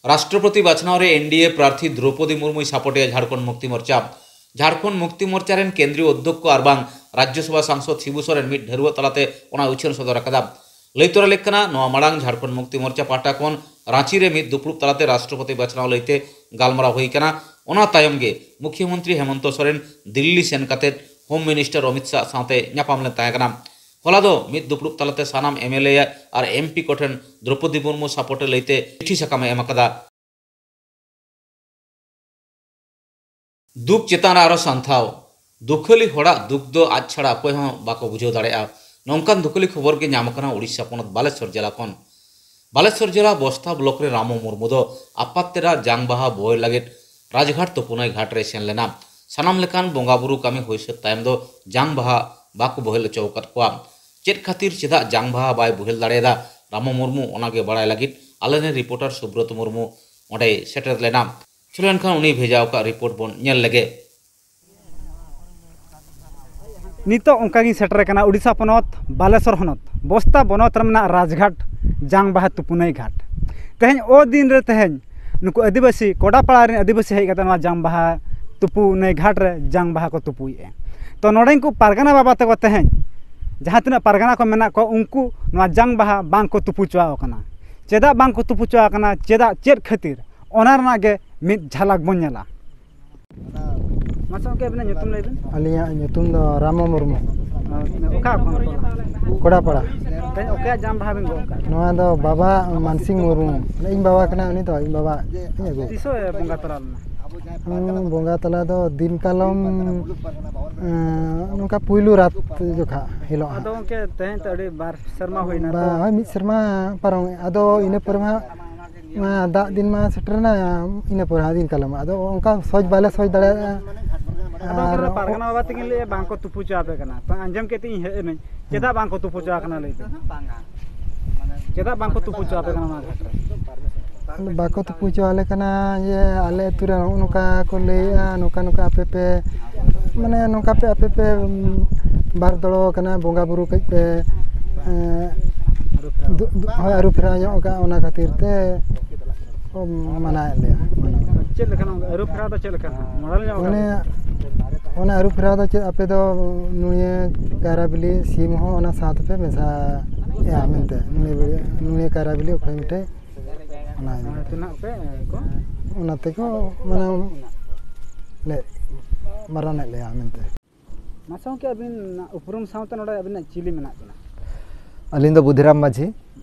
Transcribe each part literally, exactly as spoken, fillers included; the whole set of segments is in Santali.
ᱨᱟᱥᱴᱨᱚᱯᱚᱛᱤ ᱵᱟᱪᱷᱱᱟᱣ ᱨᱮ ᱮᱱᱰᱤᱮ ᱯᱨᱟᱨᱛᱷᱤ ᱫᱨᱚᱣᱯᱚᱫᱤ ᱢᱩᱨᱢᱩᱭ ᱥᱟᱯᱚᱴᱮᱭᱟ ᱡᱷᱟᱲᱠᱷᱚᱸᱰ ᱢᱩᱠᱛᱤ ᱢᱳᱨᱪᱟ᱾ ᱡᱷᱟᱲᱠᱷᱚᱸᱰ ᱢᱩᱠᱛᱤ ᱢᱳᱨᱪᱟ ᱨᱮᱱ ᱠᱮᱱᱫᱨᱤᱭᱚ ᱚᱫᱽᱫᱷᱚᱠᱠᱷᱚ ᱟᱨ ᱵᱟᱝ ᱨᱟᱡᱽᱭᱚᱥᱚᱵᱷᱟ ᱥᱟᱝᱥᱚᱫ ᱥᱤᱵᱩ ᱥᱚᱨᱮᱱ ᱢᱤᱫ ᱰᱷᱟᱹᱨᱣᱟᱹᱜ ᱛᱟᱞᱟᱛᱮ ᱚᱱᱟ ᱩᱪᱷᱟᱹᱱ ᱥᱚᱫᱚᱨ ᱟᱠᱟᱫᱟ᱾ ᱞᱟᱹᱭ ᱛᱚᱨᱟ ᱞᱮᱠ ᱠᱟᱱᱟ, ᱱᱚᱣᱟ ᱢᱟᱲᱟᱝ ᱡᱷᱟᱲᱠᱷᱚᱸᱰ ᱢᱩᱠᱛᱤ ᱢᱳᱨᱪᱟ ᱯᱟᱦᱴᱟ ᱠᱷᱚᱱ ᱨᱟᱸᱪᱤ ᱨᱮ ᱢᱤᱫ ᱫᱩᱯᱲᱩᱵ ᱛᱟᱞᱟᱛᱮ ᱨᱟᱥᱴᱨᱚᱯᱚᱛᱤ ᱵᱟᱪᱷᱱᱟᱣ ᱞᱟᱹᱭᱛᱮ ᱜᱟᱞᱢᱟᱨᱟᱣ ᱦᱩᱭ ᱟᱠᱟᱱᱟ᱾ ᱚᱱᱟ ᱛᱟᱭᱚᱢ ᱜᱮ ᱢᱩᱠᱷᱭᱚᱢᱚᱱᱛᱨᱤ ᱦᱮᱢᱚᱱᱛᱚ ᱥᱚᱨᱮᱱ ᱫᱤᱞᱞᱤ ᱥᱮᱱ ᱠᱟᱛᱮ ᱦᱳᱢ ᱢᱤᱱᱤᱥᱴᱟᱨ ᱚᱢᱤᱛ ᱥᱟᱦ ᱥᱟᱶᱛᱮ ᱧᱟᱯᱟᱢ ᱞᱮᱱ ᱛᱟᱦᱮᱸ ᱠᱟᱱᱟ᱾ ᱦᱚᱞᱟ ᱫᱚ ᱢᱤᱫ ᱫᱩᱯᱲᱩᱵ ᱛᱟᱞᱟᱛᱮ ᱥᱟᱱᱟᱢ ᱮᱢᱮᱞᱮ ᱟᱨ ᱮᱢᱯᱤ ᱠᱚᱴᱷᱮᱱ ᱫᱨᱚᱯᱚᱫᱤ ᱢᱩᱨᱢᱩ ᱥᱟᱯᱚᱨᱴ ᱮ ᱞᱟᱹᱭᱛᱮ ᱪᱤᱴᱷᱤ ᱥᱟᱠᱟᱢ ᱮ ᱮᱢ ᱟᱠᱟᱫᱟ᱾ ᱫᱩᱠ ᱪᱮᱛᱟᱱ ᱨᱮ ᱟᱨᱚ ᱥᱟᱱᱛᱷᱟᱣ, ᱫᱩᱠᱷᱟᱹᱞᱤ ᱦᱚᱲᱟᱜ ᱫᱩᱠ ᱫᱚ ᱟᱡ ᱪᱷᱟᱲᱟ ᱚᱠᱚᱭ ᱦᱚᱸ ᱵᱟᱠᱚ ᱵᱩᱡᱷᱟᱹᱣ ᱫᱟᱲᱮᱭᱟᱜᱼᱟ᱾ ᱱᱚᱝᱠᱟᱱ ᱫᱩᱠᱷᱟᱹᱞᱤ ᱠᱷᱚᱵᱚᱨ ᱜᱮ ᱧᱟᱢ ᱟᱠᱟᱱᱟ ᱳᱰᱤᱥᱟ ᱯᱚᱱᱚᱛ ᱵᱟᱞᱮᱥᱚᱨ ᱡᱮᱞᱟ ᱠᱷᱚᱱ᱾ ᱵᱟᱞᱮᱥᱚᱨ ᱡᱮᱞᱟ ᱵᱚᱥᱛᱟ ᱵᱞᱚᱠ ᱨᱮ ᱨᱟᱢᱚ ᱢᱩᱨᱢᱩ ᱫᱚ ᱟᱯᱟᱛ ᱛᱮᱨᱟ ᱡᱟᱝ ᱵᱟᱦᱟ ᱵᱚᱦᱮᱞ ᱞᱟᱹᱜᱤᱫ ᱨᱟᱡᱽᱜᱷᱟᱴ ᱛᱩᱯᱩᱱᱟᱹᱭ ᱜᱷᱟᱴ ᱨᱮᱭ ᱥᱮᱱ ᱞᱮᱱᱟ᱾ ᱥᱟᱱᱟᱢ ᱞᱮᱠᱟᱱ ᱵᱚᱸᱜᱟ ᱵᱩᱨᱩ ᱠᱟᱹᱢᱤ ᱦᱩᱭ ᱥᱟᱹᱛ ᱛᱟᱭᱚᱢ ᱫᱚ ᱡᱟᱝ ᱵᱟᱦᱟ ᱵᱟᱠᱚ ᱵᱚᱦᱮᱞ ᱦᱚᱪᱚ ᱟᱠᱟᱫ ᱠᱚᱣᱟ᱾ ᱪᱮᱫ ᱠᱷᱟᱹᱛᱤᱨ ᱪᱮᱫᱟᱜ ᱡᱟᱝ ᱵᱟᱦᱟ ᱵᱟᱭ ᱵᱚᱦᱮᱞ ᱫᱟᱲᱮᱭᱟᱫᱟ ᱨᱟᱢᱚ ᱢᱩᱨᱢᱩ, ᱚᱱᱟᱜᱮ ᱵᱟᱲᱟᱭ ᱞᱟᱹᱜᱤᱫ ᱟᱞᱮᱨᱮᱱ ᱨᱤᱯᱳᱨᱴᱟᱨ ᱥᱩᱵᱨᱚᱛ ᱢᱩᱨᱢᱩ ᱚᱸᱰᱮᱭ ᱥᱮᱴᱮᱨ ᱞᱮᱱᱟ᱾ ᱪᱚᱞᱚ ᱮᱱᱠᱷᱟᱱ ᱩᱱᱤ ᱵᱷᱮᱡᱟ ᱟᱠᱟᱫ ᱨᱤᱯᱳᱨᱴ ᱵᱚᱱ ᱧᱮᱞ ᱞᱮᱜᱮ᱾ ᱱᱤᱛᱚᱜ ᱚᱱᱠᱟ ᱜᱤᱧ ᱥᱮᱴᱮᱨ ᱟᱠᱟᱱᱟ ᱩᱰᱤᱥᱟ ᱯᱚᱱᱚᱛ ᱵᱟᱞᱮᱥᱚᱨ ᱦᱚᱱᱚᱛ ᱵᱚᱥᱛᱟ ᱵᱚᱱᱚᱛ ᱨᱮ ᱢᱮᱱᱟᱜ ᱨᱟᱡᱽᱜᱷᱟᱴ ᱡᱟᱝ ᱵᱟᱦᱟ ᱛᱩᱯᱩᱱᱟᱹᱭ ᱜᱷᱟᱴ᱾ ᱛᱮᱦᱮᱧ ᱚ ᱫᱤᱱ ᱨᱮ ᱛᱮᱦᱮᱧ ᱱᱩᱠᱩ ᱟᱹᱫᱤᱵᱟᱹᱥᱤ ᱠᱚᱰᱟᱯᱟᱲᱟ ᱨᱮᱱ ᱟᱹᱫᱤᱵᱟᱹᱥᱤ ᱦᱮᱡ ᱠᱟᱛᱮ ᱱᱚᱣᱟ ᱡᱟᱝ ᱵᱟᱦᱟ ᱛᱩᱯᱩᱱᱟᱹᱭ ᱜᱷᱟᱴ ᱨᱮ ᱡᱟᱝ ᱵᱟᱦᱟ ᱠᱚ ᱛᱩᱯᱩᱭᱮᱫᱼᱟ᱾ ᱛᱚ ᱱᱚᱰᱮᱱ ᱠᱚ ᱯᱟᱨᱜᱟᱱᱟ ᱵᱟᱵᱟ ᱛᱟᱠᱚ ᱛᱮᱦᱮᱧ ᱡᱟᱦᱟᱸ ᱛᱤᱱᱟᱹᱜ ᱯᱟᱨᱜᱟᱱᱟ ᱠᱚ ᱢᱮᱱᱟᱜ ᱠᱚᱣᱟ, ᱩᱱᱠᱩ ᱱᱚᱣᱟ ᱡᱟᱝ ᱵᱟᱦᱟ ᱵᱟᱝ ᱠᱚ ᱛᱩᱯᱩ ᱦᱚᱪᱚᱣᱟᱠᱚ ᱠᱟᱱᱟ᱾ ᱪᱮᱫᱟᱜ ᱵᱟᱝ ᱠᱚ ᱛᱩᱯᱩ ᱦᱚᱪᱚᱣᱟᱠᱚ ᱠᱟᱱᱟ? ᱪᱮᱫᱟᱜ, ᱪᱮᱫ ᱠᱷᱟᱹᱛᱤᱨ? ᱚᱱᱟ ᱨᱮᱱᱟᱜ ᱜᱮ ᱢᱤᱫ ᱡᱷᱟᱞᱟᱠ ᱵᱚᱱ ᱧᱮᱞᱟ᱾ ᱢᱟᱥᱮ ᱜᱚᱢᱠᱮ, ᱟᱵᱤᱱᱟᱜ ᱧᱩᱛᱩᱢ ᱞᱟᱹᱭ ᱵᱤᱱ᱾ ᱟᱹᱞᱤᱧᱟᱜ ᱧᱩᱛᱩᱢ ᱫᱚ ᱨᱟᱢᱚ ᱢᱩᱨᱢᱩ᱾ ᱟᱨ ᱚᱠᱟ ᱠᱷᱚᱱ ᱴᱚᱞᱟ? ᱠᱚᱰᱟᱯᱟᱲᱟ᱾ ᱛᱮᱦᱮᱧ ᱚᱠᱚᱭᱟᱜ ᱡᱟᱝ ᱵᱟᱦᱟ ᱵᱤᱱ ᱜᱚᱜ ᱠᱟᱜᱼᱟ? ᱱᱚᱣᱟ ᱫᱚ ᱵᱟᱵᱟ ᱢᱟᱱᱥᱤᱝ ᱢᱩᱨᱢᱩ, ᱤᱧ ᱵᱟᱵᱟ ᱠᱟᱱᱟᱭ ᱩᱱᱤ ᱫᱚ, ᱤᱧ ᱵᱟᱵᱟ ᱤᱧ ᱟᱹᱜᱩ᱾ ᱛᱤᱥᱚᱜ ᱮ ᱵᱚᱸᱜᱟ ᱛᱟᱞᱟ ᱞᱮᱱᱟ? ᱦᱩᱸ, ᱵᱚᱸᱜᱟ ᱛᱟᱞᱟ ᱫᱚ ᱫᱤᱱ ᱠᱟᱞᱚᱢ, ᱮᱸ, ᱱᱚᱝᱠᱟ ᱯᱩᱭᱞᱩ ᱨᱟᱛ ᱡᱚᱠᱷᱟ ᱦᱤᱞᱳᱜ ᱦᱟᱸᱜ᱾ ᱟᱫᱚ ᱜᱚᱢᱠᱮ, ᱛᱮᱦᱮᱧ ᱛᱚ ᱟᱹᱰᱤ ᱵᱟᱨ ᱥᱮᱨᱢᱟ ᱦᱩᱭᱱᱟ ᱵᱟ-, ᱛᱚ᱾ ᱦᱳᱭ, ᱢᱤᱫ ᱥᱮᱨᱢᱟ ᱯᱟᱨᱚᱢ, ᱟᱫᱚ ᱤᱱᱟᱹ ᱯᱚᱨᱮ ᱢᱟ ᱚᱱᱟ ᱫᱟᱜ ᱫᱤᱱ ᱢᱟ ᱥᱮᱴᱮᱨᱮᱱᱟ, ᱤᱱᱟᱹ ᱯᱚᱨᱮ ᱦᱟᱸᱜ ᱫᱤᱱ ᱠᱟᱞᱚᱢ᱾ ᱟᱫᱚ ᱚᱱᱠᱟ ᱥᱚᱡᱽ ᱵᱟᱞᱮ ᱥᱚᱡᱽ ᱫᱟᱲᱮᱭᱟᱜᱼᱟ᱾ ᱟᱫᱚ ᱚᱱᱠᱟ ᱟᱨ ᱫᱚ ᱯᱟᱨᱜᱟᱱᱟ ᱵᱟᱵᱟ ᱛᱟᱹᱠᱤᱱ ᱞᱟᱹᱭᱮᱫᱼᱟ ᱵᱟᱝ ᱠᱚ ᱛᱩᱯᱩ ᱦᱚᱪᱚ ᱟᱯᱮ ᱠᱟᱱᱟ᱾ ᱛᱚ ᱟᱸᱡᱚᱢ ᱠᱮᱫ ᱛᱤᱧ ᱦᱮᱡ ᱮᱱᱟᱹᱧ᱾ ᱪᱮᱫᱟᱜ ᱵᱟᱝ ᱠᱚ ᱛᱩᱯᱩ ᱦᱚᱪᱚ ᱟᱠᱟᱱᱟ ᱞᱟᱹᱭ ᱯᱮ? ᱪᱮᱫᱟᱜ ᱵᱟᱝ ᱠᱚ ᱛᱩᱯᱩ ᱦᱚᱪᱚ ᱟᱯᱮ ᱠᱟᱱᱟ ᱱᱚᱣᱟ ᱜᱷᱟᱴ ᱨᱮ? ᱵᱟᱠᱚ ᱛᱩᱯᱩ ᱦᱚᱪᱚ ᱟᱞᱮ ᱠᱟᱱᱟ ᱡᱮ ᱟᱞᱮ ᱟᱹᱛᱩ ᱨᱮ ᱱᱚᱜᱼᱚ ᱱᱚᱝᱠᱟ ᱠᱚ ᱞᱟᱹᱭᱮᱫᱼᱟ, ᱱᱚᱝᱠᱟ ᱱᱚᱝᱠᱟ ᱟᱯᱮ ᱯᱮ, ᱢᱟᱱᱮ ᱱᱚᱝᱠᱟ ᱯᱮ ᱟᱯᱮ ᱯᱮ, ᱩᱢ, ᱵᱟᱨ ᱫᱚᱲᱚ ᱠᱟᱱᱟ, ᱵᱚᱸᱜᱟ ᱵᱩᱨᱩ ᱠᱟᱹᱡ ᱯᱮ, ᱮᱸ, ᱫᱩ-, ᱫᱩ-, ᱦᱳᱭ, ᱟᱹᱨᱩ ᱯᱷᱮᱨᱟᱣ ᱧᱚᱜ ᱟᱠᱟᱫᱼᱟ, ᱚᱱᱟ ᱠᱷᱟᱹᱛᱤᱨ ᱛᱮ᱾ ᱠᱚ ᱢᱟᱱᱟᱣᱮᱫ ᱞᱮᱭᱟ, ᱢᱟᱱᱟᱣ᱾ ᱪᱮᱫ ᱞᱮᱠᱟ ᱱᱚᱝᱠᱟ ᱟᱹᱨᱩ ᱯᱷᱮᱨᱟᱣ ᱫᱚ ᱪᱮᱫ ᱞᱮᱠᱟ? ᱢᱚᱰᱮᱞ ᱧᱚᱜ ᱚᱱᱮ ᱠᱟᱱᱟ? ᱚᱱᱟ ᱟᱹᱨᱩ ᱯᱷᱮᱨᱟᱣ ᱫᱚ ᱪᱮᱫ, ᱟᱯᱮ ᱫᱚ ᱱᱩᱭᱟᱹ ᱠᱟᱭᱨᱟ ᱵᱤᱞᱤ ᱥᱤᱢ ᱦᱚᱸ ᱚᱱᱟ ᱥᱟᱶ ᱛᱮᱯᱮ ᱢᱮᱥᱟᱭᱟ ᱢᱮᱱᱛᱮ, ᱱᱩᱭᱟᱹ ᱵᱤᱞᱤ, ᱱᱩᱭᱟᱹ ᱠᱟᱭᱨᱟ ᱵᱤᱞᱤ ᱚᱠᱚᱭ ᱢᱤᱫᱴᱮᱡ ᱚᱱᱟ ᱤᱫᱤ ᱚᱱᱟ ᱠᱟᱛᱮ᱾ ᱛᱤᱱᱟᱹᱜ ᱯᱮ ᱠᱚ? ᱚᱱᱟ ᱛᱮᱠᱚ ᱢᱟᱱᱮ ᱞᱮ ᱵᱟᱨᱚᱱᱮᱫ ᱞᱮᱭᱟ ᱢᱮᱱᱛᱮ᱾ ᱢᱟᱥᱮ ᱜᱚᱢᱠᱮ, ᱟᱹᱵᱤᱱ ᱩᱯᱨᱩᱢ ᱥᱟᱶᱛᱮ ᱱᱚᱰᱮ ᱟᱹᱵᱤᱱᱟᱜ ᱪᱤᱞᱤ ᱢᱮᱱᱟᱜ ᱵᱤᱱᱟ? ᱟᱹᱞᱤᱧ ᱫᱚ ᱵᱩᱫᱷᱤᱨᱟᱢ ᱢᱟᱹᱡᱷᱤ,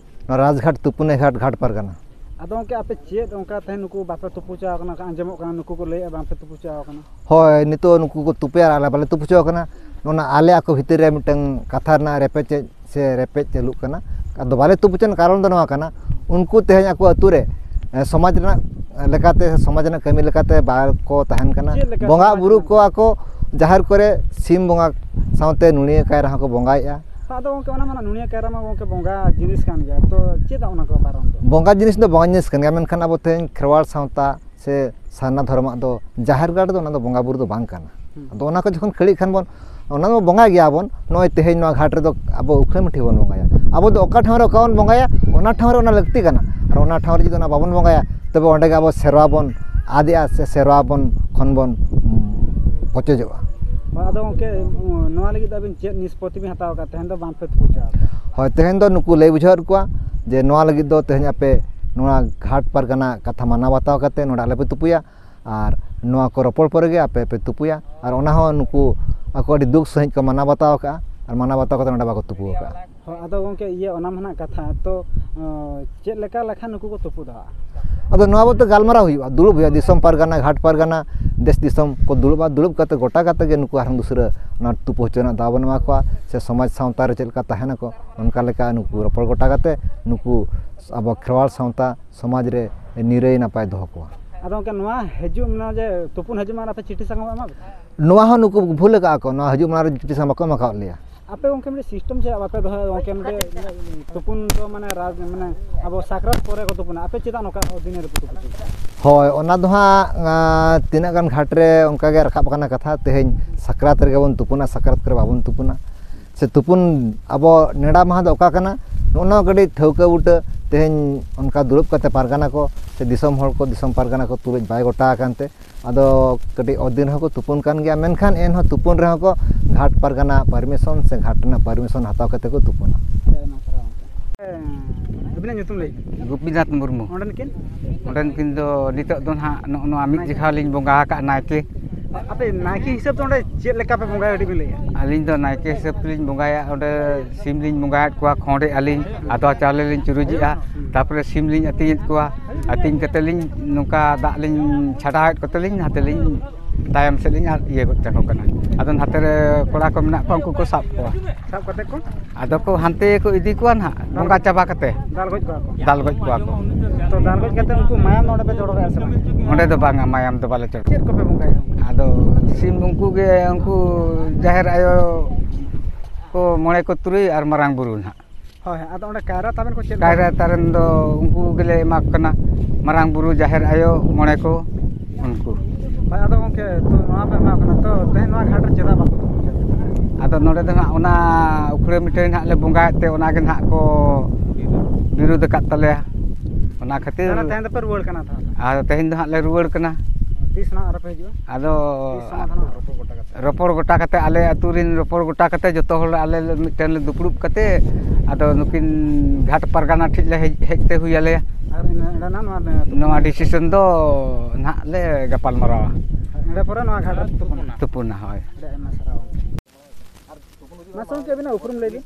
ᱱᱚᱣᱟ ᱨᱟᱡᱽᱜᱷᱟᱴ ᱛᱩᱯᱩᱱᱮ ᱜᱷᱟᱴ, ᱜᱷᱟᱴ ᱯᱟᱨᱜᱟᱱᱟ᱾ ᱟᱫᱚ ᱜᱚᱢᱠᱮ, ᱟᱯᱮ ᱪᱮᱫ ᱚᱱᱠᱟ ᱛᱮᱦᱮᱧ ᱱᱩᱠᱩ ᱵᱟᱯᱮ ᱛᱩᱯᱩ ᱦᱚᱪᱚ ᱟᱠᱟᱱᱟ? ᱟᱸᱡᱚᱢᱚᱜ ᱠᱟᱱᱟ ᱱᱩᱠᱩ ᱠᱚ ᱞᱟᱹᱭᱮᱫᱼᱟ ᱵᱟᱝᱯᱮ ᱛᱩᱯᱩ ᱦᱚᱪᱚ ᱟᱠᱟᱱᱟ᱾ ᱦᱳᱭ, ᱱᱤᱛᱚᱜ ᱱᱩᱠᱩ ᱠᱚ ᱛᱩᱯᱩᱭᱟ ᱟᱨ ᱟᱞᱮ ᱵᱟᱞᱮ ᱛᱩᱯᱩ ᱦᱚᱪᱚ ᱟᱠᱟᱱᱟ᱾ ᱚᱱᱟ ᱟᱞᱮ ᱟᱠᱚ ᱵᱷᱤᱛᱤᱨ ᱨᱮ ᱢᱤᱫᱴᱟᱝ ᱠᱟᱛᱷᱟ ᱨᱮᱱᱟᱜ ᱨᱮᱯᱮᱪᱮᱡ ᱥᱮ ᱨᱮᱯᱮᱡ ᱪᱟᱹᱞᱩᱜ ᱠᱟᱱᱟ᱾ ᱟᱫᱚ ᱵᱟᱞᱮ ᱛᱩᱯᱩ ᱦᱚᱪᱚ ᱨᱮᱱᱟᱜ ᱠᱟᱨᱚᱱ ᱫᱚ ᱱᱚᱣᱟ ᱠᱟᱱᱟ, ᱩᱱᱠᱩ ᱛᱮᱦᱮᱧ ᱟᱠᱚ ᱟᱹᱛᱩ ᱨᱮ, ᱮ, ᱥᱚᱢᱟᱡᱽ ᱨᱮᱱᱟᱜ, ᱮ, ᱞᱮᱠᱟᱛᱮ, ᱥᱚᱢᱟᱡᱽ ᱨᱮᱱᱟᱜ ᱠᱟᱹᱢᱤ ᱞᱮᱠᱟᱛᱮ ᱵᱟᱠᱚ ᱛᱟᱦᱮᱱ ᱠᱟᱱᱟ᱾ ᱪᱮᱫ ᱞᱮᱠᱟ ᱵᱚᱸᱜᱟ ᱥᱚᱢᱟᱡᱽ ᱵᱩᱨᱩ ᱨᱮᱱᱟᱜ? ᱠᱚᱣᱟ ᱠᱚ ᱡᱟᱦᱮᱨ ᱠᱚᱨᱮ ᱥᱤᱢ ᱵᱚᱸᱜᱟ ᱥᱟᱶᱛᱮ ᱱᱩᱲᱤᱭᱟᱹ ᱠᱟᱭᱨᱟ ᱦᱚᱸᱠᱚ ᱵᱚᱸᱜᱟᱭᱮᱫᱼᱟ᱾ ᱟᱫᱚ ᱜᱚᱢᱠᱮ, ᱚᱱᱟ ᱢᱟ ᱱᱩᱲᱤᱭᱟᱹ ᱠᱟᱭᱨᱟ ᱢᱟ ᱜᱚᱢᱠᱮ ᱵᱚᱸᱜᱟ ᱡᱤᱱᱤᱥ ᱠᱟᱱ ᱜᱮᱭᱟ, ᱛᱚ ᱪᱮᱫᱟᱜ ᱚᱱᱟ ᱠᱚ ᱵᱟᱨᱚᱱ ᱫᱚ? ᱵᱚᱸᱜᱟ ᱡᱤᱱᱤᱥ ᱫᱚ ᱵᱚᱸᱜᱟ ᱡᱤᱱᱤᱥ ᱠᱟᱱ ᱜᱮᱭᱟ, ᱢᱮᱱᱠᱷᱟᱱ ᱟᱵᱚ ᱛᱮᱦᱮᱧ ᱠᱷᱮᱨᱣᱟᱲ ᱥᱟᱶᱛᱟ ᱥᱮ ᱥᱟᱨᱱᱟ ᱫᱷᱚᱨᱚᱢᱟᱜ ᱫᱚ ᱡᱟᱦᱮᱨ ᱜᱟᱲ ᱨᱮᱫᱚ ᱚᱱᱟ ᱫᱚ ᱵᱚᱸᱜᱟ ᱵᱩᱨᱩ ᱫᱚ ᱵᱟᱝ ᱠᱟᱱᱟ᱾ ᱦᱩᱸ᱾ ᱟᱫᱚ ᱚᱱᱟ ᱠᱚ ᱡᱚᱠᱷᱚᱱ ᱠᱷᱟᱹᱲᱤᱜ ᱠᱷᱟᱱ ᱵᱚᱱ, ᱚᱱᱟ ᱫᱚ ᱵᱚᱸᱜᱟᱭ ᱜᱮᱭᱟ ᱵᱚᱱ, ᱱᱚᱜᱼᱚᱭ ᱛᱮᱦᱮᱧ ᱱᱚᱣᱟ ᱜᱷᱟᱴ ᱨᱮᱫᱚ ᱟᱵᱚ ᱩᱠᱷᱟᱹᱲ ᱢᱟᱹᱴᱷᱤ ᱵᱚᱱ ᱵᱚᱸᱜᱟᱭᱟ᱾ ᱟᱵᱚ ᱫᱚ ᱚᱠᱟ ᱴᱷᱟᱶ ᱨᱮ ᱚᱠᱟ ᱵᱚᱱ ᱵᱚᱸᱜᱟᱭᱟ, ᱚᱱᱟ ᱴᱷᱟᱶ ᱨᱮ ᱚᱱᱟ ᱞᱟᱹᱠᱛᱤ ᱠᱟᱱᱟ᱾ ᱟᱨ ᱚᱱᱟ ᱴᱷᱟᱶ ᱨᱮ ᱡᱩᱫᱤ ᱚᱱᱟ ᱵᱟᱵᱚᱱ ᱵᱚᱸᱜᱟᱭᱟ, ᱛᱚᱵᱮ ᱚᱸᱰᱮ ᱜᱮ ᱟᱵᱚ ᱥᱮᱨᱣᱟ ᱵᱚᱱ ᱟᱫᱮᱜᱼᱟ ᱥᱮ ᱥᱮᱨᱣᱟ ᱵᱚᱱ, ᱠᱷᱚᱱ ᱵᱚᱱ, ᱩᱸ, ᱯᱚᱪᱚᱡᱚᱜᱼᱟ᱾ ᱦᱳᱭ, ᱟᱫᱚ ᱜᱚᱢᱠᱮ, ᱱᱚᱣᱟ ᱞᱟᱹᱜᱤᱫ ᱫᱚ ᱟᱵᱤᱱ ᱪᱮᱫ ᱱᱤᱥᱯᱚᱛᱤ ᱵᱤᱱ ᱦᱟᱛᱟᱣ ᱟᱠᱟᱫ ᱛᱮᱦᱮᱧ ᱫᱚ ᱵᱟᱝ ᱯᱮ ᱛᱩᱯᱩ ᱦᱚᱪᱚ ᱟᱠᱟᱫᱟ? ᱦᱳᱭ, ᱛᱮᱦᱮᱧ ᱫᱚ ᱱᱩᱠᱩ ᱞᱟᱹᱭ ᱵᱩᱡᱷᱟᱹᱣᱮᱫ ᱠᱚᱣᱟ ᱡᱮ ᱱᱚᱣᱟ ᱞᱟᱹᱜᱤᱫ ᱫᱚ ᱛᱮᱦᱮᱧ ᱟᱯᱮ ᱱᱚᱣᱟ ᱜᱷᱟᱴ ᱯᱟᱨᱜᱟᱱᱟ ᱠᱟᱛᱷᱟ ᱢᱟᱱᱟᱣ ᱵᱟᱛᱟᱣ ᱠᱟᱛᱮ ᱱᱚᱰᱮ ᱟᱞᱚᱯᱮ ᱛᱩᱯᱩᱭᱟ, ᱟᱨ ᱱᱚᱣᱟ ᱠᱚ ᱨᱚᱯᱚᱲ ᱯᱚᱨᱮ ᱜᱮ ᱟᱯᱮ ᱯᱮ ᱛᱩᱯᱩᱭᱟ᱾ ᱟᱨ ᱚᱱᱟ ᱦᱚᱸ ᱱᱩᱠᱩ ᱟᱠᱚ ᱟᱹᱰᱤ ᱫᱩᱠ ᱥᱟᱺᱦᱤᱡ ᱠᱚ ᱢᱟᱱᱟᱣ ᱵᱟᱛᱟᱣ ᱟᱠᱟᱫᱼᱟ, ᱟᱨ ᱢᱟᱱᱟᱣ ᱵᱟᱛᱟᱣ ᱠᱟᱛᱮ ᱱᱚᱰᱮ ᱵᱟᱠᱚ ᱛᱩᱯᱩ ᱟᱠᱟᱫᱼᱟ᱾ ᱦᱳᱭ, ᱟᱫᱚ ᱜᱚᱢᱠᱮ, ᱤᱭᱟᱹ, ᱚᱱᱟ ᱢᱟ ᱱᱟᱜ ᱠᱟᱛᱷᱟ, ᱛᱚ, ᱚ, ᱪᱮᱫ ᱞᱮᱠᱟ ᱞᱮᱠᱷᱟᱱ ᱱᱩᱠᱩ ᱠᱚ ᱛᱩᱯᱩ ᱫᱟᱲᱮᱭᱟᱜᱼᱟ? ᱟᱫᱚ ᱱᱚᱣᱟ ᱵᱚᱞᱛᱮ ᱜᱟᱞᱢᱟᱨᱟᱣ ᱦᱩᱭᱩᱜᱼᱟ, ᱫᱩᱲᱩᱵ ᱦᱩᱭᱩᱜᱼᱟ, ᱫᱤᱥᱚᱢ ᱯᱟᱨᱜᱟᱱᱟ, ᱜᱷᱟᱴ ᱯᱟᱨᱜᱟᱱᱟ, ᱫᱮᱥ ᱫᱤᱥᱚᱢ ᱠᱚ ᱫᱩᱲᱩᱵᱼᱟ, ᱫᱩᱲᱩᱵ ᱠᱟᱛᱮ ᱜᱚᱴᱟ ᱠᱟᱛᱮ ᱜᱮ ᱱᱩᱠᱩ ᱟᱨᱦᱚᱸ ᱫᱩᱥᱨᱟᱹ ᱚᱱᱟ ᱛᱩᱯᱩ ᱦᱚᱪᱚ ᱨᱮᱱᱟᱜ ᱫᱟᱣ ᱵᱚᱱ ᱮᱢᱟ ᱠᱚᱣᱟ, ᱥᱮ ᱥᱚᱢᱟᱡᱽ ᱥᱟᱶᱛᱟ ᱨᱮ ᱪᱮᱫ ᱞᱮᱠᱟ ᱛᱟᱦᱮᱱᱟᱠᱚ, ᱚᱱᱠᱟ ᱞᱮᱠᱟ ᱱᱩᱠᱩ ᱨᱚᱯᱚᱲ ᱜᱚᱴᱟ ᱠᱟᱛᱮ ᱱᱩᱠᱩ ᱟᱵᱚ ᱠᱷᱮᱨᱣᱟᱲ ᱥᱟᱶᱛᱟ ᱥᱚᱢᱟᱡᱽ ᱨᱮ ᱱᱤᱨᱟᱹᱭ ᱱᱟᱯᱟᱭ ᱫᱚᱦᱚ ᱠᱚᱣᱟ᱾ ᱟᱫᱚ ᱜᱚᱢᱠᱮ, ᱱᱚᱣᱟ ᱦᱤᱡᱩᱜ ᱢᱟᱱᱮ ᱡᱮ ᱛᱩᱯᱩᱱ ᱦᱤᱡᱩᱜ ᱢᱟᱱᱮ ᱟᱯᱮ ᱪᱤᱴᱷᱤ ᱥᱟᱠᱟᱢ ᱯᱮ ᱮᱢᱟ ᱯᱮ ᱛᱟᱦᱮᱸᱫ? ᱱᱚᱣᱟ ᱦᱚᱸ ᱱᱩᱠᱩ ᱵᱷᱩᱞ ᱟᱠᱟᱫᱼᱟ ᱠᱚ, ᱱᱚᱣᱟ ᱦᱤᱡᱩᱜ ᱢᱟᱱᱮ ᱪᱤᱴᱷᱤ ᱥᱟᱠᱟᱢ ᱵᱟᱠᱚ ᱮᱢ ᱟᱠᱟᱫ ᱞᱮᱭᱟ᱾ ᱟᱯᱮ ᱜᱚᱢᱠᱮ ᱢᱤᱫᱴᱮᱱ system ᱪᱮᱫ ᱵᱟᱯᱮ ᱫᱚᱦᱚᱭᱟ ᱜᱚᱢᱠᱮ? ᱢᱤᱫᱴᱮᱱ ᱛᱩᱯᱩᱱ ᱫᱚ ᱢᱟᱱᱮ ᱨᱟᱡᱽ, ᱢᱟᱱᱮ ᱟᱵᱚ ᱥᱟᱠᱨᱟᱛ ᱯᱚᱨᱮ ᱠᱚ ᱛᱩᱯᱩᱱᱟ, ᱟᱯᱮ ᱪᱮᱫᱟᱜ ᱱᱚᱝᱠᱟ ᱫᱤᱱ ᱨᱮᱯᱮ ᱛᱩᱯᱩᱱᱟ? ᱦᱳᱭ, ᱚᱱᱟ ᱫᱚ ᱦᱟᱸᱜ, ᱟᱸ, ᱛᱤᱱᱟᱹᱜ ᱜᱟᱱ ᱜᱷᱟᱴ ᱨᱮ ᱚᱱᱠᱟ ᱜᱮ ᱨᱟᱠᱟᱵ ᱟᱠᱟᱱᱟ ᱠᱟᱛᱷᱟ, ᱛᱮᱦᱮᱧ ᱥᱟᱠᱨᱟᱛ ᱨᱮᱜᱮ ᱵᱚᱱ ᱛᱩᱯᱩᱱᱟ, ᱥᱟᱠᱨᱟᱛ ᱠᱚᱨᱮ ᱵᱟᱵᱚᱱ ᱛᱩᱯᱩᱱᱟ᱾ ᱥᱮ ᱛᱩᱯᱩᱱ ᱟᱵᱚ ᱱᱮᱰᱟ ᱢᱟᱦᱟ ᱫᱚ ᱚᱠᱟ ᱠᱟᱱᱟ, ᱱᱚᱜᱼᱚ ᱱᱚᱣᱟ ᱠᱟᱹᱴᱤᱡ ᱴᱷᱟᱹᱣᱠᱟᱹ ᱵᱩᱴᱟᱹ ᱛᱮᱦᱮᱧ ᱚᱱᱠᱟ ᱫᱩᱲᱩᱵ ᱠᱟᱛᱮ ᱯᱟᱨᱜᱟᱱᱟ ᱠᱚ ᱥᱮ ᱫᱤᱥᱚᱢ ᱦᱚᱲ ᱠᱚ, ᱫᱤᱥᱚᱢ ᱯᱟᱨᱜᱟᱱᱟ ᱠᱚ ᱛᱩᱞᱩᱡ ᱵᱟᱭ ᱜᱚᱴᱟ ᱟᱠᱟᱱ ᱛᱮ, ᱟᱫᱚ ᱠᱟᱹᱴᱤᱡ ᱚᱛ ᱫᱤᱱ ᱨᱮᱦᱚᱸ ᱠᱚ ᱛᱩᱯᱩᱱ ᱠᱟᱱ ᱜᱮᱭᱟ, ᱢᱮᱱᱠᱷᱟᱱ ᱮᱱᱦᱚᱸ ᱛᱩᱯᱩᱱ ᱨᱮᱦᱚᱸ ᱠᱚ ᱜᱷᱟᱴ ᱯᱟᱨᱜᱟᱱᱟ ᱯᱟᱨᱢᱤᱥᱚᱱ ᱥᱮ ᱜᱷᱟᱴ ᱨᱮᱱᱟᱜ ᱯᱟᱨᱢᱤᱥᱚᱱ ᱦᱟᱛᱟᱣ ᱠᱟᱛᱮ ᱠᱚ ᱛᱩᱯᱩᱱᱟ᱾ ᱟᱹᱵᱤᱱᱟᱜ ᱧᱩᱛᱩᱢ ᱞᱟᱹᱭ ᱵᱤᱱ᱾ ᱜᱳᱯᱤᱱᱟᱛᱷ ᱢᱩᱨᱢᱩ᱾ ᱚᱸᱰᱮᱱ ᱠᱤᱱ? ᱚᱸᱰᱮᱱ ᱠᱤᱱ ᱫᱚ ᱱᱤᱛᱚᱜ ᱫᱚ ᱱᱟᱦᱟᱜ ᱱᱚᱜᱼᱚ ᱱᱚᱣᱟ ᱢᱤᱫ ᱱᱟᱭᱠᱮ᱾ ᱡᱮᱠᱷᱟ ᱞᱤᱧ ᱵᱚᱸᱜᱟ ᱟᱠᱟᱫ ᱱᱟᱭᱠᱮ᱾ ᱟᱯᱮ ᱱᱟᱭᱠᱮ ᱦᱤᱥᱟᱹᱵ ᱛᱮ ᱚᱸᱰᱮ ᱪᱮᱫ ᱞᱮᱠᱟ ᱯᱮ ᱵᱚᱸᱜᱟᱭᱟ, ᱠᱟᱹᱴᱤᱡ ᱵᱤᱱ ᱞᱟᱹᱭᱟ? ᱟᱹᱞᱤᱧ ᱫᱚ ᱱᱟᱭᱠᱮ ᱦᱤᱥᱟᱹᱵ ᱛᱮᱞᱤᱧ ᱵᱚᱸᱜᱟᱭᱟ᱾ ᱚᱸᱰᱮ ᱥᱤᱢ ᱞᱤᱧ ᱵᱚᱸᱜᱟᱭᱮᱫ ᱠᱚᱣᱟ, ᱠᱷᱚᱸᱰᱮᱜᱼᱟ ᱞᱤᱧ, ᱟᱫᱽᱣᱟ ᱪᱟᱣᱞᱮ ᱞᱤᱧ ᱪᱩᱨᱩᱡᱮᱜᱼᱟ, ᱦᱩᱸ᱾ ᱛᱟᱨᱯᱚᱨᱮ ᱥᱤᱢ ᱞᱤᱧ ᱟᱹᱛᱤᱧᱮᱫ ᱠᱚᱣᱟ, ᱟᱹᱛᱤᱧ ᱠᱟᱛᱮ ᱞᱤᱧ ᱱᱚᱝᱠᱟ ᱫᱟᱜ ᱞᱤᱧ ᱪᱷᱟᱰᱟᱣᱮᱫ ᱠᱚᱛᱮ ᱞᱤᱧ ᱱᱟᱛᱮ ᱞᱤᱧ ᱛᱟᱭᱚᱢ ᱥᱮᱫ ᱞᱤᱧ ᱟᱨ ᱤᱭᱟᱹ ᱜᱚᱫ ᱠᱟᱠᱚ ᱠᱟᱱᱟ᱾ ᱟᱫᱚ ᱱᱟᱛᱮ ᱨᱮ ᱠᱚᱲᱟ ᱠᱚ ᱢᱮᱱᱟᱜ ᱠᱚᱣᱟ, ᱩᱱᱠᱩ ᱠᱚ ᱥᱟᱵ ᱠᱚᱣᱟ᱾ ᱥᱟᱵ ᱠᱟᱛᱮ ᱠᱚ? ᱟᱫᱚ ᱠᱚ ᱦᱟᱱᱛᱮ ᱠᱚ ᱤᱫᱤ ᱠᱚᱣᱟ ᱱᱟᱦᱟᱜ, ᱵᱚᱸᱜᱟ ᱪᱟᱵᱟ ᱠᱟᱛᱮ᱾ ᱫᱟᱞ ᱜᱚᱡ ᱠᱚᱣᱟ ᱠᱚ? ᱫᱟᱞ ᱜᱚᱡ ᱠᱚᱣᱟ ᱠᱚ᱾ ᱛᱚ, ᱫᱟᱞ ᱜᱚᱡ ᱠᱟᱛᱮ ᱩᱱᱠᱩ ᱢᱟᱭᱟᱢ ᱫᱚ ᱚᱸᱰᱮ ᱯᱮ ᱡᱚᱲᱚ ᱠᱟᱜᱼᱟ ᱥᱮ ᱵᱟᱝ? ᱚᱸᱰᱮ ᱫᱚ ᱵᱟᱝᱟ, ᱢᱟᱭᱟᱢ ᱫᱚ ᱵᱟᱞᱮ ᱪᱚᱲᱚᱨᱟ᱾ ᱪᱮᱫ ᱠᱚᱯᱮ ᱵᱚᱸᱜᱟᱭᱟ? ᱟᱫᱚ ᱥᱤᱢ ᱩᱱᱠᱩ ᱜᱮ, ᱩᱱᱠᱩ ᱡᱟᱦᱮᱨ ᱟᱭᱳ ᱠᱚ, ᱢᱚᱬᱮ ᱠᱚ ᱛᱩᱨᱩᱭ ᱟᱨ ᱢᱟᱨᱟᱝ ᱵᱩᱨᱩ ᱱᱟᱦᱟᱜ᱾ ᱦᱳᱭ, ᱦᱳᱭ᱾ ᱟᱫᱚ ᱚᱸᱰᱮ ᱠᱟᱭᱨᱟ ᱛᱟᱵᱮᱱ ᱠᱚ ᱪᱮᱫ ᱞᱮᱠᱟ? ᱠᱟᱭᱨᱟ ᱛᱟᱨᱮᱱ ᱫᱚ ᱩᱱᱠᱩ ᱜᱮᱞᱮ ᱮᱢᱟ ᱠᱚ ᱠᱟᱱᱟ, ᱢᱟᱨᱟᱝ ᱵᱩᱨᱩ, ᱡᱟᱦᱮᱨ ᱟᱭᱳ, ᱢᱚᱬᱮ ᱠᱚ, ᱩᱱᱠᱩ᱾ ᱦᱳᱭ, ᱟᱫᱚ ᱜᱚᱢᱠᱮ, ᱛᱚ ᱱᱚᱣᱟ ᱯᱮ ᱮᱢᱟ ᱠᱚ ᱠᱟᱱᱟ, ᱛᱚ ᱛᱮᱦᱮᱧ ᱱᱚᱣᱟ ᱜᱷᱟᱴ ᱨᱮ ᱪᱮᱫᱟᱜ ᱵᱟᱠᱚ ᱛᱩᱯᱩ ᱦᱚᱪᱚ ᱟᱯᱮ ᱠᱟᱱᱟ? ᱟᱫᱚ ᱱᱚᱰᱮ ᱫᱚ ᱦᱟᱸᱜ ᱚᱱᱟ ᱩᱠᱷᱲᱟᱹ ᱢᱤᱴᱷᱟᱹᱭ ᱱᱟᱦᱟᱜ ᱞᱮ ᱵᱚᱸᱜᱟᱭᱮᱫ ᱛᱮ, ᱚᱱᱟ ᱜᱮ ᱱᱟᱦᱟᱜ ᱠᱚ ᱵᱤᱨᱳᱫᱷ ᱟᱠᱟᱫ ᱛᱟᱞᱮᱭᱟ᱾ ᱚᱱᱟ ᱠᱷᱟᱹᱛᱤᱨ ᱛᱟᱦᱚᱞᱮ ᱛᱮᱦᱮᱧ ᱫᱚᱯᱮ ᱨᱩᱣᱟᱹᱲ ᱠᱟᱱᱟ ᱛᱟᱦᱚᱞᱮ? ᱟᱫᱚ ᱛᱮᱦᱮᱧ ᱫᱚ ᱦᱟᱸᱜ ᱞᱮ ᱨᱩᱣᱟᱹᱲ ᱠᱟᱱᱟ᱾ ᱛᱤᱥ ᱱᱟᱦᱟᱜ ᱟᱨᱚ ᱯᱮ ᱦᱤᱡᱩᱜᱼᱟ? ᱟᱫᱚ ᱛᱤᱥ ᱥᱚᱢᱟᱫᱷᱟᱱᱚᱜᱼᱟ ᱨᱚᱯᱚᱲ ᱜᱚᱴᱟ ᱠᱟᱛᱮ? ᱨᱚᱯᱚᱲ ᱜᱚᱴᱟ ᱠᱟᱛᱮ, ᱟᱞᱮ ᱟᱹᱛᱩ ᱨᱮᱱ ᱨᱚᱯᱚᱲ ᱜᱚᱴᱟ ᱠᱟᱛᱮ, ᱡᱚᱛᱚ ᱦᱚᱲ ᱟᱞᱮ ᱢᱤᱫᱴᱮᱱ ᱞᱮ ᱫᱩᱯᱲᱩᱵ ᱠᱟᱛᱮ, ᱟᱫᱚ ᱱᱩᱠᱤᱱ ᱜᱷᱟᱴ ᱯᱟᱨᱜᱟᱱᱟ ᱴᱷᱮᱱ ᱞᱮ ᱦᱮᱡ, ᱦᱮᱡ ᱛᱮ ᱦᱩᱭ ᱟᱞᱮᱭᱟ᱾ ᱟᱨ ᱤᱱᱟᱹ ᱮᱸᱰᱮᱱᱟᱜ ᱱᱚᱣᱟ, ᱱᱚᱣᱟ decision ᱫᱚ ᱱᱟᱦᱟᱜ ᱞᱮ ᱜᱟᱯᱟᱞ ᱢᱟᱨᱟᱣᱟ᱾ ᱮᱸᱰᱮ ᱯᱚᱨᱮ ᱱᱚᱣᱟ ᱜᱷᱟᱴ ᱨᱮ ᱛᱩᱯᱩᱱᱟ᱾ ᱛᱩᱯᱩᱱᱟ, ᱦᱳᱭ᱾ ᱟᱹᱰᱤ ᱟᱭᱢᱟ ᱥᱟᱨᱦᱟᱣ᱾ ᱢᱟᱥᱮ ᱜᱚᱢᱠᱮ, ᱟᱹᱵᱤᱱᱟᱜ ᱩᱯᱨᱩᱢ ᱞᱟᱹᱭ ᱵᱤᱱ᱾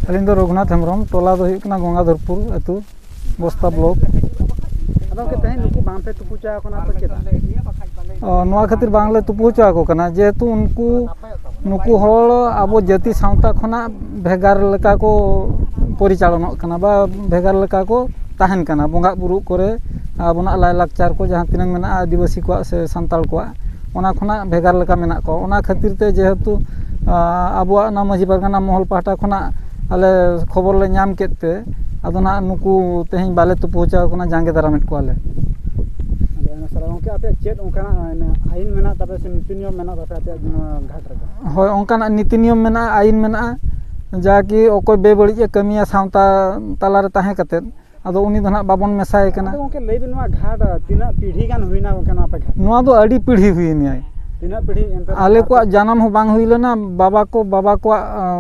ᱟᱹᱞᱤᱧ ᱫᱚ ᱨᱚᱜᱷᱩᱱᱟᱛᱷ ᱦᱮᱢᱵᱨᱚᱢ, ᱴᱚᱞᱟ ᱫᱚ ᱦᱩᱭᱩᱜ ᱠᱟᱱᱟ ᱜᱚᱝᱜᱟᱫᱷᱚᱨᱯᱩᱨ ᱟᱹᱛᱩ, ᱵᱚᱥᱛᱟ block᱾ ᱟᱫᱚ ᱜᱚᱢᱠᱮ, ᱛᱮᱦᱮᱧ ᱱᱩᱠᱩ ᱵᱟᱝ ᱯᱮ ᱛᱩᱯᱩ ᱦᱚᱪᱚ ᱟᱠᱚ ᱠᱟᱱᱟ ᱛᱚ, ᱪᱮᱫᱟᱜ? ᱚ, ᱱᱚᱣᱟ ᱠᱷᱟᱹᱛᱤᱨ ᱵᱟᱝᱞᱮ ᱛᱩᱯᱩ ᱦᱚᱪᱚ ᱟᱠᱚ ᱠᱟᱱᱟ, ᱡᱮᱦᱮᱛᱩ ᱩᱱᱠᱩ, ᱱᱩᱠᱩ ᱦᱚᱲ ᱟᱵᱚ ᱡᱟᱹᱛᱤ ᱥᱟᱶᱛᱟ ᱠᱷᱚᱱᱟᱜ ᱵᱷᱮᱜᱟᱨ ᱞᱮᱠᱟ ᱠᱚ ᱯᱚᱨᱤᱪᱟᱞᱚᱱᱚᱜ ᱠᱟᱱᱟ ᱵᱟ ᱵᱷᱮᱜᱟᱨ ᱞᱮᱠᱟ ᱠᱚ ᱛᱟᱦᱮᱱ ᱠᱟᱱᱟ᱾ ᱵᱚᱸᱜᱟ ᱵᱩᱨᱩ ᱠᱚᱨᱮ ᱟᱵᱚᱱᱟᱜ ᱞᱟᱭᱼᱞᱟᱠᱪᱟᱨ ᱠᱚ ᱡᱟᱦᱟᱸ ᱛᱤᱱᱟᱹᱝ ᱢᱮᱱᱟᱜᱼᱟ ᱟᱹᱫᱤᱵᱟᱹᱥᱤ ᱠᱚᱣᱟᱜ ᱥᱮ ᱥᱟᱱᱛᱟᱲ ᱠᱚᱣᱟᱜ, ᱚᱱᱟ ᱠᱷᱚᱱᱟᱜ ᱵᱷᱮᱜᱟᱨ ᱞᱮᱠᱟ ᱢᱮᱱᱟᱜ ᱠᱚᱣᱟ᱾ ᱚᱱᱟ ᱠᱷᱟᱹᱛᱤᱨ ᱛᱮ ᱡᱮᱦᱮᱛᱩ, ᱟ, ᱟᱵᱚᱣᱟᱜ ᱚᱱᱟ ᱢᱟᱹᱡᱷᱤ ᱯᱟᱨᱜᱟᱱᱟ ᱢᱚᱦᱚᱞ ᱯᱟᱦᱴᱟ ᱠᱷᱚᱱᱟᱜ ᱟᱞᱮ ᱠᱷᱚᱵᱚᱨ ᱞᱮ ᱧᱟᱢ ᱠᱮᱫ ᱛᱮ, ᱟᱫᱚ ᱱᱟᱦᱟᱜ ᱱᱩᱠᱩ ᱛᱮᱦᱮᱧ ᱵᱟᱞᱮ ᱛᱩᱯᱩ ᱦᱚᱪᱚ ᱟᱠᱚ ᱠᱟᱱᱟ, ᱡᱟᱸᱜᱮ ᱫᱟᱨᱟᱢᱮᱫ ᱠᱚᱣᱟᱞᱮ᱾ ᱟᱹᱰᱤ ᱟᱭᱢᱟ ᱥᱟᱨᱦᱟᱣ ᱜᱚᱢᱠᱮ, ᱟᱯᱮᱭᱟᱜ ᱪᱮᱫ ᱚᱱᱠᱟᱱᱟᱜ ᱟᱭᱤᱱ ᱢᱮᱱᱟᱜ ᱛᱟᱯᱮᱭᱟ ᱥᱮ ᱱᱤᱛᱤ ᱱᱤᱭᱚᱢ ᱢᱮᱱᱟᱜ ᱛᱟᱯᱮᱭᱟ ᱟᱯᱮᱭᱟᱜ ᱱᱚᱣᱟ ᱜᱷᱟᱴ ᱨᱮᱫᱚ? ᱦᱳᱭ, ᱚᱱᱠᱟᱱᱟᱜ ᱱᱤᱛᱤ ᱱᱤᱭᱚᱢ ᱢᱮᱱᱟᱜᱼᱟ, ᱟᱭᱤᱱ ᱢᱮᱱᱟᱜᱼᱟ, ᱡᱟᱠᱤ ᱚᱠᱚᱭ ᱵᱮᱵᱟᱹᱲᱤᱡ ᱮ ᱠᱟᱹᱢᱤᱭᱟ ᱥᱟᱶᱛᱟ ᱛᱟᱞᱟᱨᱮ ᱛᱟᱦᱮᱸ ᱠᱟᱛᱮᱫ, ᱟᱫᱚ ᱩᱱᱤ ᱫᱚ ᱱᱟᱦᱟᱜ ᱵᱟᱵᱚᱱ ᱢᱮᱥᱟᱭᱮ ᱠᱟᱱᱟ᱾ ᱟᱫᱚ ᱜᱚᱢᱠᱮ, ᱞᱟᱹᱭ ᱵᱤᱱ, ᱱᱚᱣᱟ ᱜᱷᱟᱴ ᱛᱤᱱᱟᱹᱜ ᱯᱤᱲᱦᱤ ᱜᱟᱱ ᱦᱩᱭᱱᱟ ᱜᱚᱢᱠᱮ, ᱱᱚᱣᱟ ᱯᱮ ᱜᱷᱟᱴ? ᱱᱚᱣᱟ ᱫᱚ ᱟᱹᱰᱤ ᱯᱤᱲᱦᱤ ᱦᱩᱭᱮᱱᱟ᱾ ᱛᱤᱱᱟᱹᱜ ᱯᱤᱲᱦᱤ ᱮᱱᱛᱮ? ᱟᱞᱮ ᱠᱚᱣᱟᱜ ᱡᱟᱱᱟᱢ ᱦᱚᱸ ᱵᱟᱝ ᱦᱩᱭ ᱞᱮᱱᱟ, ᱵᱟᱵᱟ ᱠᱚ ᱵᱟᱵᱟ ᱠᱚᱣᱟᱜ ᱟᱸ,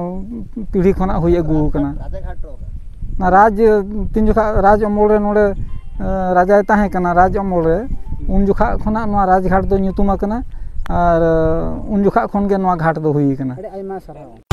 ᱯᱤᱲᱦᱤ ᱠᱷᱚᱱᱟᱜ ᱦᱩᱭ ᱟᱹᱜᱩ ᱟᱠᱟᱱᱟ᱾ ᱚᱱᱟ ᱨᱟᱡᱽ, ᱛᱤᱱ ᱡᱚᱠᱷᱟᱜ ᱨᱟᱡᱽ ᱚᱢᱚᱞ ᱨᱮ ᱱᱚᱰᱮ ᱟᱸ, ᱨᱟᱡᱟᱭ ᱛᱟᱦᱮᱸ ᱠᱟᱱᱟ, ᱨᱟᱡᱽ ᱚᱢᱚᱞ ᱨᱮ, ᱩᱱ ᱡᱚᱠᱷᱟᱜ ᱠᱷᱚᱱᱟᱜ ᱱᱚᱣᱟ ᱨᱟᱡᱽᱜᱷᱟᱴ ᱫᱚ ᱧᱩᱛᱩᱢ ᱟᱠᱟᱱᱟ᱾ ᱟᱨ ᱟᱸ, ᱩᱱ ᱡᱚᱠᱷᱟᱜ ᱠᱷᱚᱱ ᱜᱮ ᱱᱚᱣᱟ ᱜᱷᱟᱴ ᱫᱚ ᱦᱩᱭ ᱟᱠᱟᱱᱟ᱾ ᱟᱹᱰᱤ ᱟᱭᱢᱟ ᱥᱟᱨᱦᱟᱣ᱾